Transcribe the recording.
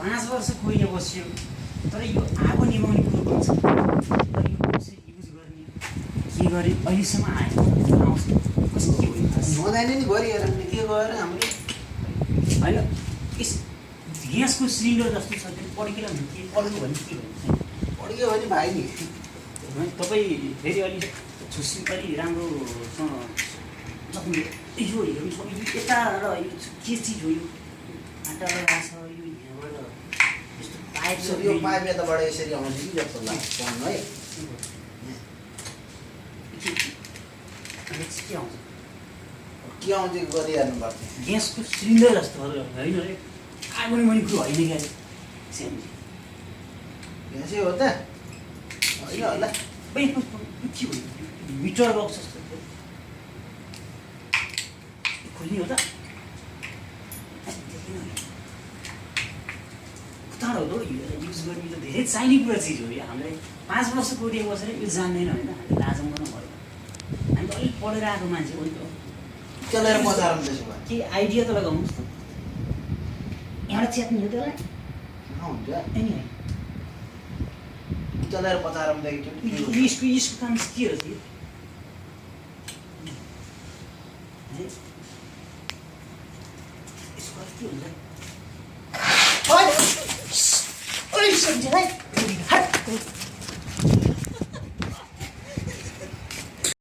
5 वर्ष कोहीले बस्यो तर यो आगो निभाउने कुरो पनि छ तर यो कसरी युज गर्ने के गर्ने अहिलेसम्म आएन आउँछ कसरी के भयो नजाने नि गरिएर के गएर हामीले होइन यस ग्यासको सिलिन्डर जस्तो छ त्यो पड्केर भने के पड्क्यो भने के भन्छ पड्क्यो भने भाइ नि तपाईँ फेरि अलिक छुसी अलि राम्रोसँग तपाईँले यो हेर्नु सक्यो यता र यो के चिज हो यो आँटा लगाएको छ यो यहाँबाट यस्तो पाइप छ यो पाइप यताबाट यसरी आउँछ कि जस्तो लाग्छ है के आउँछ के आउँछ गरिहाल्नु पर्छ ग्यासको सिलिन्डर जस्तो होइन रे आगो निभाउने कुरो होइन क्या ग्यासै हो त होइन होला के हो मिटर बक्स जस्तो खोल्ने हो त कताबाट हो त युज गर्ने त धेरै चाहिने कुरा चिज हो यो हामीलाई 5 वर्ष कोरिया बसेर यो जान्दैन होइन हामीले लाजौँ भयो हामी त अलिक पढेर आएको मान्छे हो नि त चलाएर बजारौँ त्यसो भए के आइडिया त लगाउनुहोस् त यहाँबाट च्यात्ने हो त्यसलाई हुन्छ अनि चलाएर बजारौँ त यसको काम के हो त्यो यसको के हुन्छ